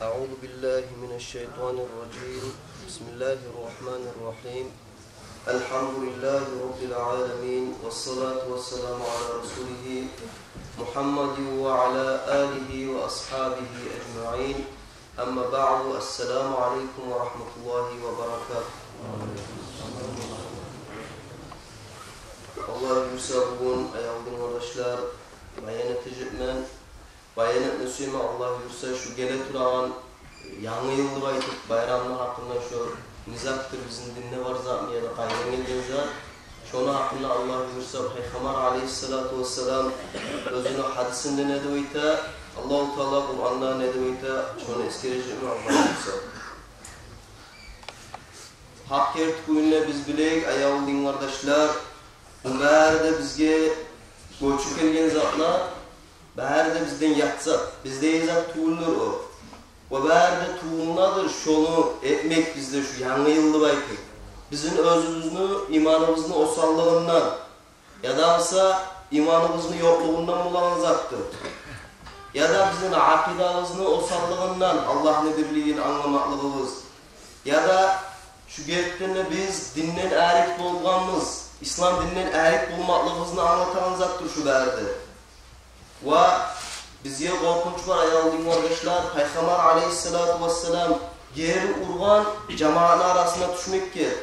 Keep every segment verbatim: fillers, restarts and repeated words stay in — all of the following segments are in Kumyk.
أعوذ بالله من الشيطان الرجيم. بسم الله الرحمن الرحيم. الحمد لله رب العالمين، والصلاة والسلام على رسوله محمد وعلى آله وأصحابه أجمعين. أما بعد، السلام عليكم ورحمة الله وبركاته. Аллагь буюрса, бугюн, аявлу дин къардашлар, баян этежекмен. Баян этме сюемен, Аллагь буюрса, шу геле турагъан янгы йыл деп айтып, байрамны гьакъында, шо не затдыр, бизин динде бар затмы яда къайдан гелген зат, шону гьакъында, Аллагь буюрса, Пайхаммар алейгьиссалату вассалам оьзюню гьадисинде не деп айта, Аллагьу Таала Къуранда не деп айта, шону эсгережекмен, Аллагь буюрса. Гьакъ герти кюйде биз билейик, аявлу дин къардашлар, бу бары да бизге гёчюп гелген затлар, бары да бизден ят зат, биздеги зат тюгюлдюр о. Ва бары да тувумдадыр шону этмек бизде шу янгы йыл деп айтып. Бизин оьзюбюзню иманыбызны осаллыгъындан, яда буса иманыбызны ёкълугъундан болагъан затдыр. Яда бизин акъидабызны осаллыгъындан, Аллагьны бирлигин англамакълыгъыбыз. Яда шу гертиден де биз динден арек болгъанбыз, ислам динден арек болмакълыгъыбызны англатагъан затдыр шу бары да. Ва бизге къоркъунч бар, аявлу дин къардашлар, Пайхаммар алейгьиссалату вассалам гери ургъан жамаатны арасына тюшмекге.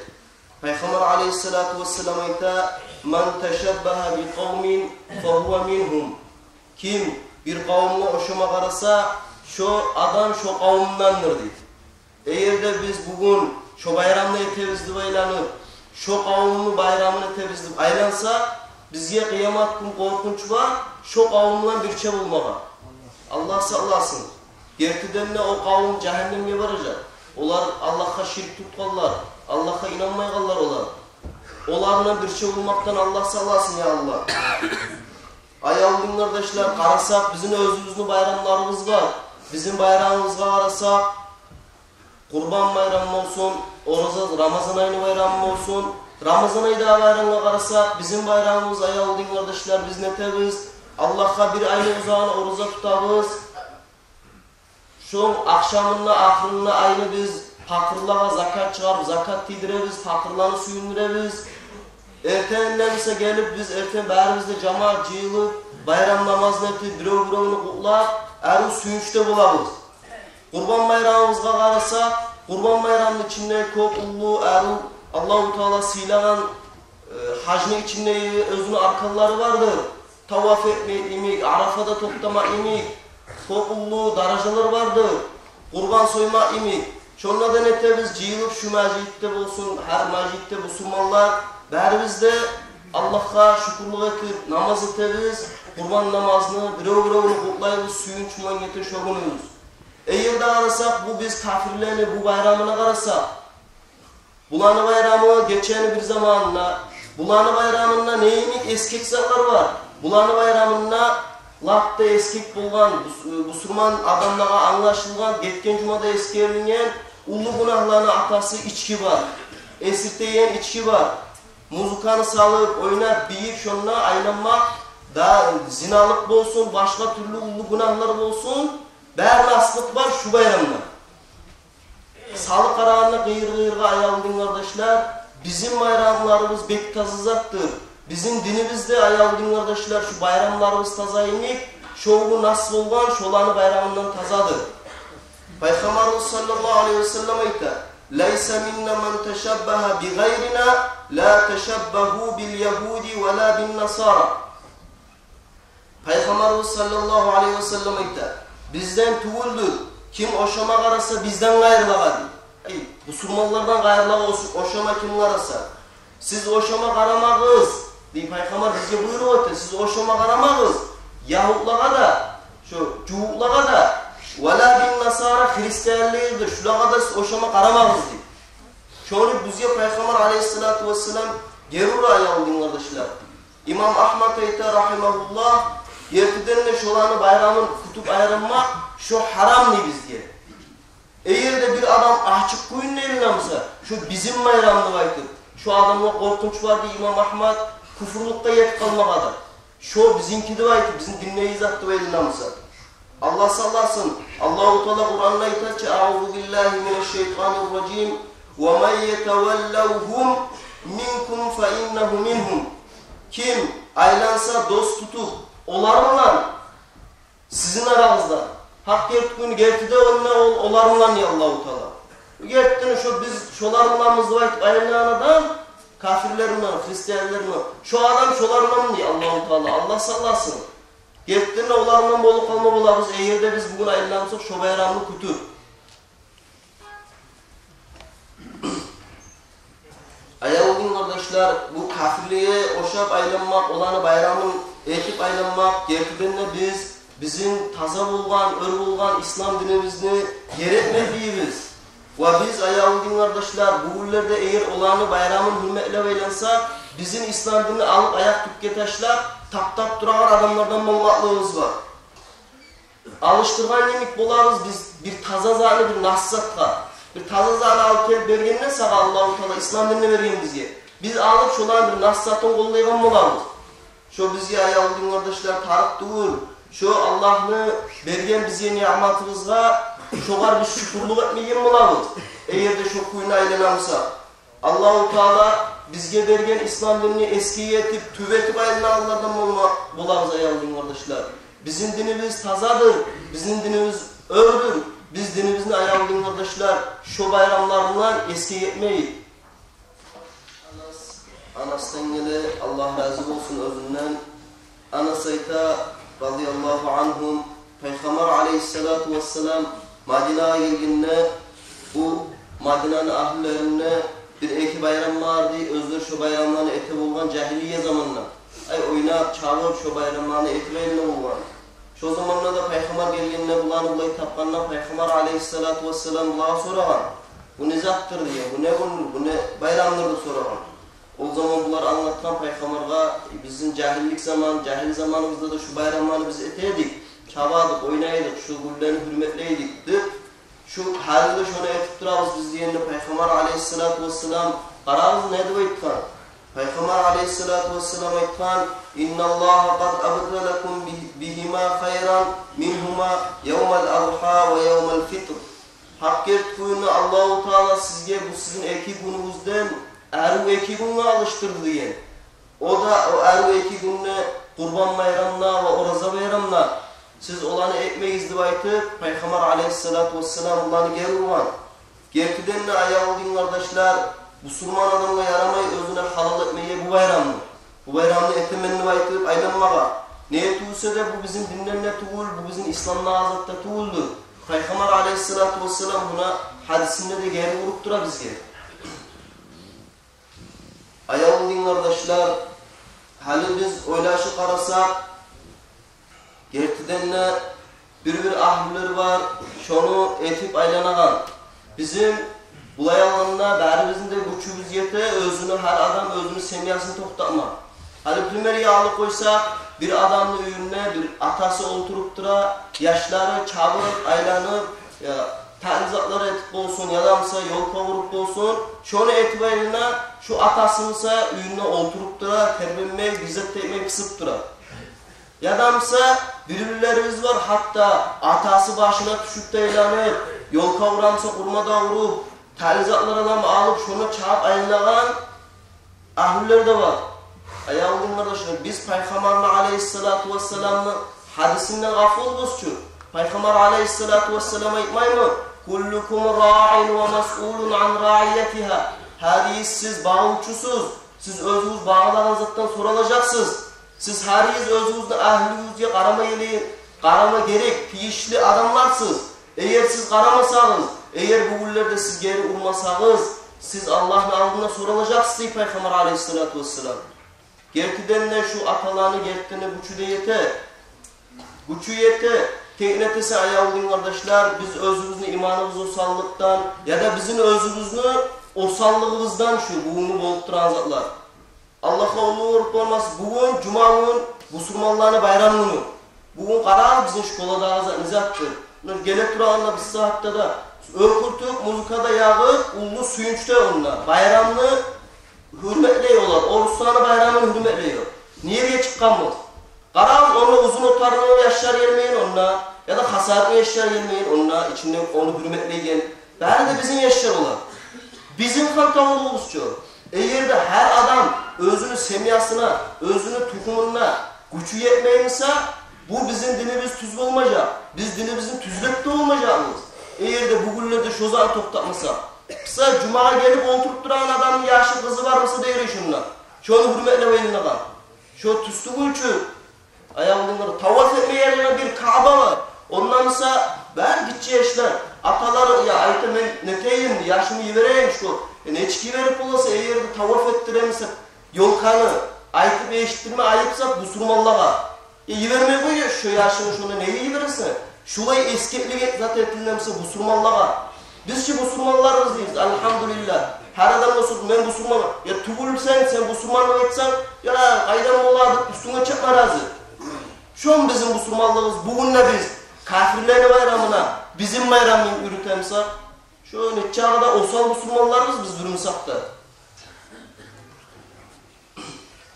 Пайхаммар алейгьиссалату вассалам айта: «Ман ташаббагьа би къавмин фагьува мингьум». Ким бир къавумгъа ошама къараса, шо адам шо къавумдандыр, дей. Эгер де биз бугюн шо байрамны этебиз деп айланып, шо къавумну байрамын этебиз деп айлансакъ, бизге къыямат гюн къоркъунч бар шо къавум булан бирче болмагъа. Аллагь сакъласын. Гертиден де, о къавум жагьаннемге баражакъ. Олар Аллагьгъа ширк тутгъанлар, Аллагьгъа инанмайгъанлар олар. Олар булан бирче болмакъдан Аллагь сакъласын, я Аллагь. Аявлу дин къардашлар, къарасакъ, бизин оьзюбюзню байрамларыбыз бар. Бизин байрамыбызгъа къарасакъ, Къурбан байрам болсун, ораза, Рамазан айны байрамы болсун. Рамазан айдагъы байрамгъа къарасакъ, бизин байрамыбыз, аявлу дин къардашлар, биз не этебиз? Аллагьгъа бир айны узагъына ораза тутабыз. Шо ахшамында, ахырында айны биз пакъырлагъа закат чыгъарып, закат тийдиребиз, пакъырланы сююндюребиз. Эртенинде буса гелип, биз эртен барыбыз да жамаат жыйылып, байрам намазын этип, бирев-биревню къутлап, арив сююнчде болабыз. Къурбан байрамыбызгъа къарасакъ, Къурбан байрамны ичинде кёп уллу, арив, Аллагьу Таала сыйлагъан, э, гьажны ичинде оьзюню арканлары бардыр. Таваф этмек йимик, Арафада токътамакъ йимик, кёп уллу даражалар бардыр Къурбан соймакъ йимик. Шонда да не этебиз, жыйылып, шу межитде болсун, гьар межитде бусурманлар, барыбыз да Аллагьгъа шюкюрлюк этип, намаз этебиз, Къурбан намазны, бирев-биревню къутлайбыз, сююнч булан гете шо гюнюбюз. Эгер де къарасакъ, бу биз капирлени бу байрамына къарасакъ, буланы байрамы гечени бир заманында, буланы байрамында не йимик эсгек затлар бар. Буланы байрамында лап да эсгек болгъан, бус-, бусурман адамлагъа англашылгъан, гетген жумада эсгерилген уллу гюнагьланы атасы ички бар. Эсиртеген ички бар. Музыканы салып, ойнап, бийип, шонда айланмакъ да, зиналыкъ болсун, башгъа тюрлю уллу гюнагьлар болсун, бары наслыкъ бар шу байрамда. Салып къарагъанда къыйыр-къыйыргъа, аявлу дин къардашлар, бизин байрамларыбыз бек таза затдыр. Бизин динибиз де, аявлу дин къардашлар, шу байрамларыбыз таза йимик, шо гюн нас болгъан, шоланы байрамындан тазадыр. Пайхаммарыбыз саллаллагьу алайгьи ва саллам айта: «Лайса минна ман ташаббагьа би гъайрина, ла ташаббагьу бил ягьуди ва ла бин насара». Пайхаммарыбыз саллаллагьу алайгьи ва саллам айта: «Бизден тюгюлдюр ким ошама къараса бизден къайрылагъа», — дей. Эй, бусурманлардан къайрылагъа ос-, ошама ким къараса. «Сиз ошама къарамагъыз», — дей Пайхаммар, бизге буйрукъ эте. «Сиз ошама къарамагъыз, ягьудлагъа да, шо жугьутлагъа да, ва ла бин насара, христианларгъа да, шулагъа да сиз ошама къарамагъыз», — дей. Шону бизге Пайхаммар алайгьиссалату вассалам гери ура, аявлу дин къардашлар. Имам Агьмад айта, рагьимагьуллагь: «Гертиден де, шоланы байрамын кютюп айрылмакъ, шо гьарам», — дей бизге. Эгер де бир адам ачыкъ кюйде айланса, шо бизин байрам деп айтып, шо адамгъа къоркъунч бар, дей имам Агьмад, кюфюрлюкге етип къалмагъа да. Шо бизинки деп айтып, бизин диндеги зат деп айланса. Аллагь сакъласын. Аллагьу Таала Къуранда айта чы: «Аузу биллагьи минаш-шайтанир-ражим. Ва ман ятаваллагьум минкум фа иннагьу мингьум». Ким айланса дос тутуп олар булан сизин арагъызда, гьакъ герти гюн гертиде онда ол, олар булан, дей Аллагьу Таала. Гертиден шо биз шолар буланбыз деп айтып айланагъан адам, капирлер булан, христианлар булан, шо адам шолар булан, дей Аллагьу Таала. Аллагь сакъласын. Гертиден де олар булан болуп къалма болабыз, эгер де биз бугюн айлансакъ шо байрамны кютюп. Аявлу дин къардашлар, бу капирлеге ошап айланмакъ, оланы байрамын этип айланмакъ, гертиден де биз бизин таза болгъан, оьр болгъан ислам динибизни ер этмеклигибиз. Ва биз, аявлу дин къардашлар, бу гюнлерде эгер оланы байрамын гьюрметлеп айлансакъ, бизин ислам динни алып аякъ тюпге ташлап, таптап турагъан адамлардан болмакълыгъыбыз бар. Алышдыргъан йимик болабыз биз бир таза затны бир нас затгъа. Бир таза затны алып гелип бергенде сагъа Аллагьу Таала ислам динни берген бизге, биз алып шоланы бир нас затын къоллайгъан болабыз. Шо бизге, аявлу дин къардашлар, тарыкъ тюгюл. Шо Аллагьны берген бизге ниъматыбызгъа шогъар биз шюкюрлюк этмейген болабыз, эгер де шо кюйню айланамсакъ. Аллагьу Таала бизге берген ислам динни эсгик этип, тюп этип айланагъанлардан болма, болабыз, аявлу дин къардашлар. Бизин динибиз тазадыр, бизин динибиз оьрдюр. Биз динибизни, аявлу дин къардашлар, шо байрамлар булан эсгик этмейик. Анас, Анасдан геле, Аллагь рази болсун оьзюнден. Анас айта, радияллагьу ангьум, Пайхаммар алайгьиссалату вассалам Мадинагъа гелгенде, бу Мадинаны агьлюлеринде бир-эки байрам бар эди, оьзлер шо байрамланы эте болгъан жагьилия заманда. Ай, ойнап, чабып, шо байрамланы этип айлана болгъан. Шо заманда да Пайхаммар гелгенде, буланы булай тапгъанда, Пайхаммар алайгьиссалату вассалам булагъа сорагъан: «Бу не затдыр?» — деген, «Бу не гюндюр, бу не байрамдыр?» — деп сорагъан. Ол заман булар англатгъан Пайхаммаргъа: «Бизин жагьиллик заман, жагьил заманыбызда да шу байрамланы биз эте эдик, чаба эдик, ойнай эдик, шу гюнлени гьюрметлей эдик», — деп. «Шу гьали де шону этип турабыз биз», — дегенде, Пайхаммар алайгьиссалату вассалам, къарагъыз, не деп айтгъан. Пайхаммар алайгьиссалату вассалам айтгъан: «Инналлагьа къад абдалакум би-, бигьима хайран мингьума явмал адгьа ва явмал фитр». Гьакъ герти кюйде Аллагьу Таала сизге бу сизин эки гюнюгюзден арив эки гюнге алышдырды, — деген. О да, о арив эки гюнде, Къурбан байрамда ва Ораза байрамда, сиз оланы этмегиз деп айтып, Пайхаммар алайгьиссалату вассалам буланы гери ургъан. Гертиден де, аявлу дин къардашлар, бусурман адамгъа ярамай оьзюне гьалал этмеге бу байрамны. Бу байрамны этемен деп айтып айланмагъа. Неге тюгюл эсе де, бу бизин динден де тюгюл, бу бизин исламдагъы зат да тюгюлдюр. Пайхаммар алайгьиссалату вассалам муна гьадисинде де гери уруп тура бизге. Аявлу дин къардашлар, гьали биз ойлашып къарасакъ, гертиден де бир-бир агьлюлер бар шону этип айланагъан. Бизин, булай алгъанда, барыбызны да гючюбюз ете оьзюню, гьар адам оьзюню семьясын токътатма. Гьали примерге алып къойсакъ, бир адамны уьюнде бир атасы олтуруп тура, яшлары чабып, айланып, я, тайын затлар этип болсун, яда буса ёлка къуруп болсун, шону этип айлана, шу атасы буса уьюнде олтуруп тура, тербенмей, бир зат да этмей, пысып тура. Яда буса бир-бирлерибиз бар, гьатта атасы башына тюшюп де айланып, ёлка къура буса, къурма да къуруп, тайын затлар адам алып, шону чабып айланагъан агьлюлер де бар. Аявлу дин къардашлар, биз Пайхаммарны алайгьиссалату вассаламны гьадисинден гъафулбуз чу. Пайхаммар алайгьиссалату вассалам айтмаймы: «Куллукум раин ва масъулун ан раиятигьи». Гьаригиз сиз багъывчусуз, сиз оьзюгюз багъылагъан затдан соралажакъсыз. Сиз гьаригиз оьзюгюзню агьлюгюзге къарама герек, къарама герек, тийишли адамларсыз. Эгер сиз къарамасагъыз, эгер бу гюнлерде сиз гери урмасагъыз, сиз Аллагьны алдында соралажакъсыз, дей Пайхаммар алайгьиссалату вассалам. Гертиден де, шу аталаны гертиден де гючю де ете. Гючю ете. Тек не этесе, аявлу дин къардашлар, биз оьзюбюзню иманыбыз осаллыкъдан, яда бизин оьзюбюзню осаллыгъыбыздан шу бугюнгю болуп турагъан затлар. Аллагьгъа уллу болуп болмас, бугюн жума гюн, бусурманланы байрам гюню. Бугюн къарагъыз, бизин школадагъы зат не затдыр. Муна геле турагъанда, бу сагьатда да оьркютюп, музыка да ягъып, уллу сююнчде онда. Байрамны гьюрметлей олар, орусланы байрамын гьюрметлей олар. Неге чыкъгъанбыз? Къарагъыз, онда Узун Отарлыны яшлар гелмейин онда, яда Хасавюртну яшлар гелмейин онда, ичинде ону гьюрметлейген. Бары да бизин яшлар олар. Бизин хантавулугъубуз чы. Эгер де гьар адам оьзюню семьясына, оьзюню тухумуна гючю етмей буса, бу бизин динибиз тюз болмажакъ. Биз динибизни тюзлеп де болмажакъбыз. Эгер де бугюнлерде шо затны токътатмасакъ. Къысса, жумагъа гелип олтуруп турагъан адамны яшы, къызы бар буса, дей, шунда, шону гьюрметлеп айланагъан. Шо тюз тюгюл чю. Аявлу динлер, таваф этме ярайгъан бир Каъба бар. Онда буса бары гиччи яшлар, аталар, я, айта: «Мен нетейим, яшымны йиберейим шо». Э, нечик йиберип боласан, эгер де таваф этдире буса ёлканы, айтып эшитдирме айып зат бусурманлагъа. Э, йибермей къой шо яшынгны, шонда неге йибересен? Шулай эсгеклик зат этилине буса бусурманлагъа. Биз чи бусурманларбыз дейбиз, альгьамдулиллагь. Гьар адам бусур-, «Мен бусурман». Я тюгюл сен, сен бусурман деп айтсанг, я къайдан болады, уьстюнге чыкъма рази. Шо бизин бусурманлыгъыбыз. Бугюн де биз кафирлени байрамына бизин байрамны юрютемисек, шо нечакъы да осал бусурманларбыз биз, бир мисакъда.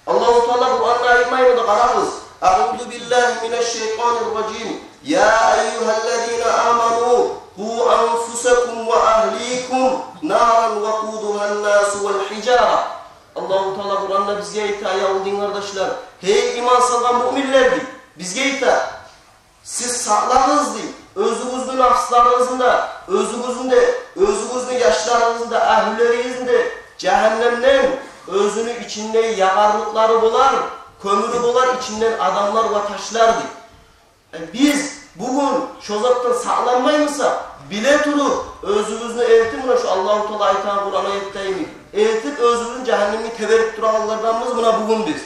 Аллагьу Таала Къуранда айтмаймыды, къарагъыз. Аъузу биллагьи минаш-шайтанир-ражим. Я айюгьаллазина аману, къу анфусакум ва агьликум наран вакъудугьан-насу вал-гьижара. Аллагьу Таала Къуранда бизге айта, аявлу дин къардашлар: «Гьей, иман салгъан муъминлер», — дей, бизге айта. «Сиз сакълагъыз, — дей, — оьзюгюзню напсларыгъызны да, оьзюгюзню де, оьзюгюзню яшларыгъызны да, агьлюлеригизни де жагьаннемден, оьзюню ичинде ягъарлыкълары болар, кёмюрю болар ичинден адамлар ва ташлар», — дей. Э, биз бугюн шо затдан сакъланмай бусакъ, биле туруп, оьзюбюзню элтип, муна шо Аллагьу Таала айтагъан Къуран аятда йимик, элтип, оьзюбюзню жагьаннемге теберип турагъанларданбыз муна бугюн биз.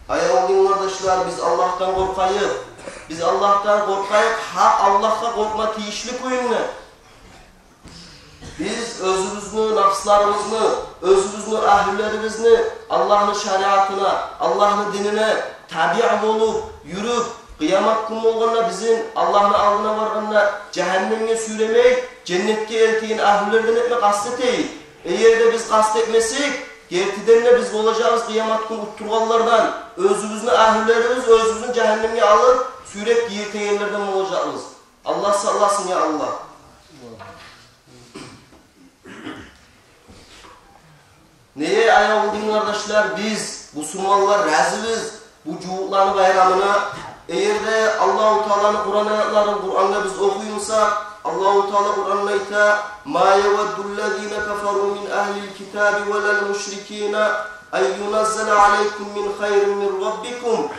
Аявлу дин къардашлар, биз Аллагьдан къоркъайыкъ. Биз Аллагьдан къоркъайыкъ, гьакъ Аллагьгъа къоркъма тийишли кюйде. Биз оьзюбюзню напсларыбызны, оьзюбюзню агьлюлерибизни Аллагьны шариатына, Аллагьны динине табиъ болуп юрюп, къыямат гюн болгъанда бизин Аллагьны алдына баргъанда жагьаннемге сюйремей, женнетге элтеген агьлюлерден этме къаст этейик. Эгер де биз къаст этмесек, гертиден де биз болажакъбыз къыямат гюн уттургъанлардан, оьзюбюзню агьлюлерибиз оьзюбюзню жагьаннемге алып, сюйреп гийиртегенлерден болажакъбыз. Аллагь сакъласын, я Аллагь. Неге, аявлу дин къардашлар, биз, бусурманлар, разибиз бу жугьутланы байрамына? Эгер де Аллагьу Тааланы Къуран аятларын Къуранда биз охуй бусакъ, Аллагьу Таала Къуранда айта: «Ма яваддуллазина кафару мин агьлил китаби валал мушрикина ан юназзала алайкум мин хайрин мин раббикум».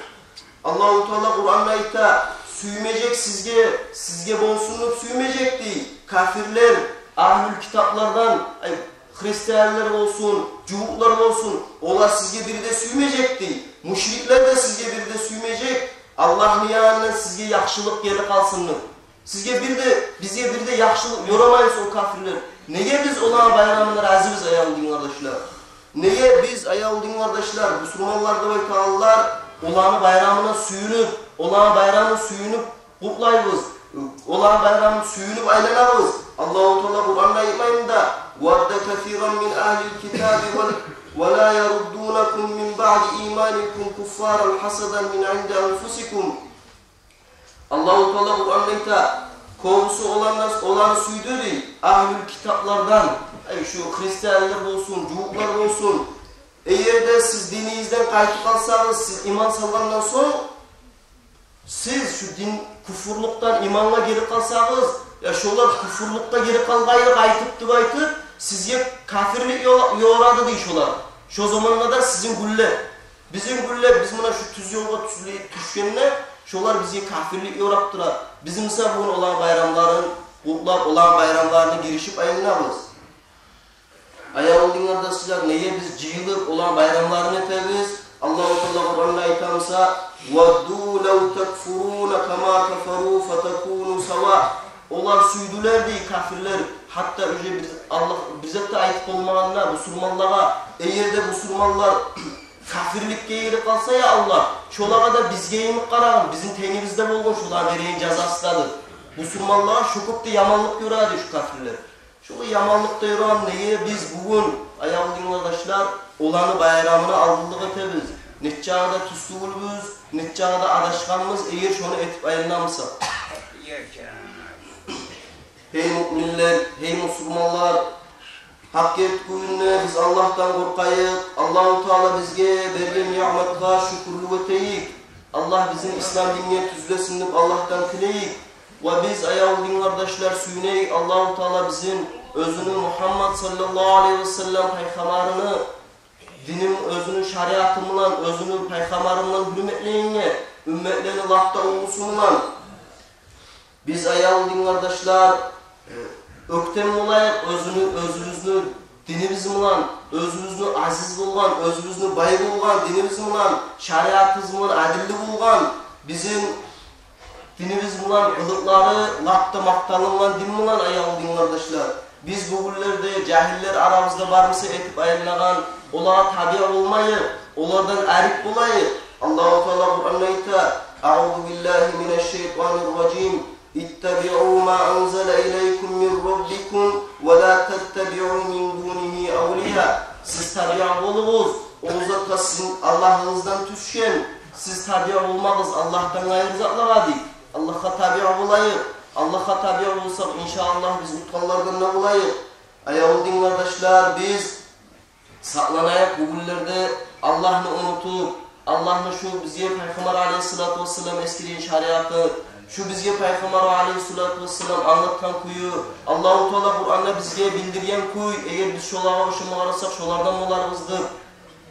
Аллагьу Таала Къуранда айта: «Сюймежек сизге, сизге болсун деп сюймежек, — дей, — кафирлер, агьлюл китаплардан, ай, христианлар болсун, жугьутлар болсун, олар сизге бир де сюймежек, — дей, — мушриклер де сизге бир де сюймежек, Аллагьны янындан сизге яхшылыкъ гелип къалсын деп. Сизге бир де, бизге бир де яхшылыкъ ёрамай буса о кафирлер. Неге биз оланы байрамына разибиз, аявлу дин къардашлар? Неге биз, аявлу дин къардашлар, бусурманлар деп айтагъанлар, оланы байрамына сююнюп, оланы байрамын сююнюп къутлайбыз, оланы байрамын сююнюп айланабыз? Аллагьу Таала Къуранда айтмаймыды: «Вадда касиран мин агьлил китаби ва, ва ла яруддунакум мин баъди иманикум куффаран хасадан мин инди анфусикум». Аллагьу Таала Къуранда айта: «Кёбюсю оланы, оланы сюйдю, — дей, — агьлюл китаплардан, ай, шу христианлар болсун, жугьутлар болсун. Эгер де сиз динигизден къайтып къалсагъыз, сиз иман салгъандан сонг, сиз шу дин, куфурлукъдан имангъа гирип къалсагъыз, я шолар куфурлукъгъа гирип къалгъайлы къайтып деп айтып, сизге кафирлик ё-, ёрады, — дей, — шолар. Шо заманларда сизин гюнлер, бизин гюнлер, биз муна шу тюз ёлгъа тюзлей тюшгенде, шолар бизге кафирлик ёрап тура. Биз буса бугюн оланы байрамларын къутлап, оланы байрамларына гиришип айланабыз». Аявлу дин къардашлар, неге биз жыйылып оланы байрамларын этебиз? Аллагьу Таала Къуранда айта буса: «Вадду лав такфуруна кама кафару фатакуну сава». Олар сюйдюлер, — дей, — кафирлер, гьатта уже бир, Аллагь бир зат да айтып болмагъанда бусурманлагъа, эгер де бусурманлар кафирликге гирип къалса, я Аллагь, шолагъа да бизге йимик къарагъын, бизин тенгибизде болгъун, шолагъа береген жазасы да деп. Бусурманлагъа шо кюйде яманлыкъ ёрай эди шу кафирлер. Шолай яманлыкъ да ёрагъан, неге биз бугюн, аявлу дин къардашлар, оланы байрамына алдынлыкъ этебиз? Нечакъы да тюз тюгюлбюз, нечакъы да адашгъанбыз, эгер шону этип айланамысакъ. Гьей муъминлер, гьей мусулманлар, гьакъ герти кюйде биз Аллагьдан къоркъайыкъ, Аллагьу Таала бизге берген ниъматгъа шюкюрлюк этейик. Аллагь бизин ислам динге тюзлесин деп Аллагьдан тилейик. Ва биз, аявлу дин къардашлар, сююнейик, Аллагьу Таала бизин оьзюню Мугьаммад саллаллагьу алайгьи ва саллам пайхаммарыны динин, оьзюню шариаты булан, оьзюню пайхаммары булан гьюрметлейгенге, умметлени лап да уллусу булан. Биз, аявлу дин къардашлар, оьктем болайыкъ, оьзюню, оьзюбюзню динибиз булан, оьзюбюзню азиз болгъан, оьзюбюзню бай болгъан динибиз булан, шариатыбыз булан, адилли болгъан бизин динибиз булан, къылыкълары лап да макъталынгъан дин булан, аявлу дин къардашлар. Биз бу гюнлерде жагьиллер арабызда бармыса этип айланагъан, олагъа табиъ болмайыкъ, олардан арек болайыкъ. Аллагьу Таала Къуранда айта: «Аъузу биллагьи минаш-шайтанир-ражим. Иттабиъу ма унзила илайкум мир раббикум ва ла таттабиъу мин дунигьи авлия». Сиз табиъ болугъуз о затгъа, сизин Аллагьыгъыздан тюшген, сиз табиъ болмагъыз Аллагьдан къайры затлагъа, дей. Аллагьгъа табиъ болайыкъ. Аллагьгъа табиъ болсакъ, иншааллагь, биз утгъанлардан да болайыкъ. Аявлу дин къардашлар, биз сакъланайыкъ бу гюнлерде Аллагьны унутуп, Аллагьны шу бизге Пайхаммар алайгьиссалату вассалам эсгерген шариаты, шу бизге Пайхаммар алайгьиссалату вассалам англатгъан кюю, Аллагьу Таала Къуранда бизге билдирген кюй, эгер биз шолагъа ошама къарасакъ, шолардан боларбыз деп.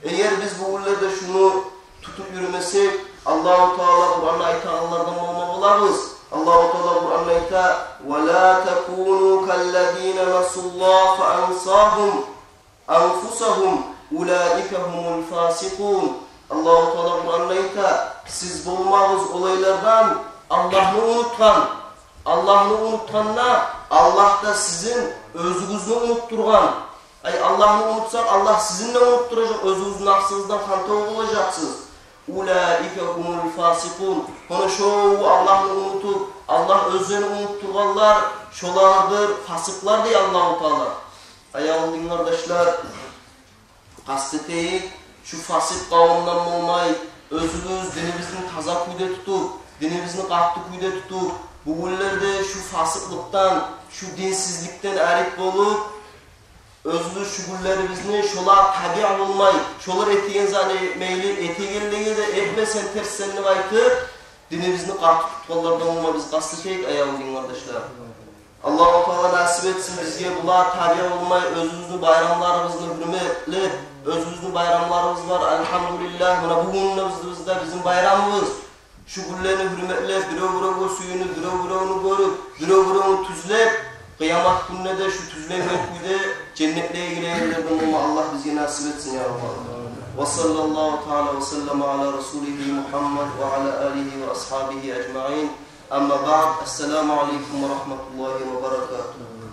Эгер биз бу гюнлерде шуну тутуп юрюмесек, Аллагьу Таала Къуранда айтагъанлардан болма болабыз. Аллагьу Таала Къуранда айта: «Ва ла такуну каллазина насуллагьа фа ансагьум анфусагьум, улаика гьумул фасикъун». Аллагьу Таала Къуранда айта: «Сиз болмагъыз олайлардан, Аллагьны унутгъан». Аллагьны унутгъанда, Аллагь да сизин оьзюгюзню унутдургъан. Ай, Аллагьны унутсакъ, Аллагь сизин де унутдуражакъ, оьзюгюзню напсыгъыздан хантав болажакъсыз. «Улаика гьумул фасикъун». Гьона шо Аллагьны унутуп, Аллагь оьзлерин унутдургъанлар шолардыр фасикълар, дей Аллагьу Таала. Аявлу дин къардашлар, къаст этейик шу фасикъ къавумдан болмай, оьзюбюз динибизни таза кюйде тутуп, динибизни къатты кюйде тутуп, бу гюнлерде шу фасикълыкъдан, шу динсизликден арек болуп, оьзюбюз шу гюнлерибизни шолагъа табиъ болмай, шолар этеген затны этмейли, этегенлеге де: «Этме сен, терс сен», — деп айтып, динибизни къатты тутгъанлардан болма биз къаст этейик, аявлу дин къардашлар. Аллагьу Таала насип этсин бизге булагъа табиъ болмай, оьзюбюзню байрамларыбызны гьюрметлеп, оьзюбюзню байрамларыбыз бар, альгьамдулиллагь, муна бугюн де бизин байрамыбыз. Шу гюнлени гьюрметлеп, бирев-биревге сююнюп, бирев-биревню гёрюп, бирев-биревню тюзлеп, къыямат гюнде де шу тюзленген кюйде женнетлеге гирегенлерден болма Аллагь бизге насип этсин, я Аллагь. Ва саллаллагьу таала ва саллама аля расулигьи Мугьаммад ва аля алигьи ва асгьабигьи ажмаин. Амма баъд, ассаламу алейкум ва рагьматуллагьи ва баракатугь.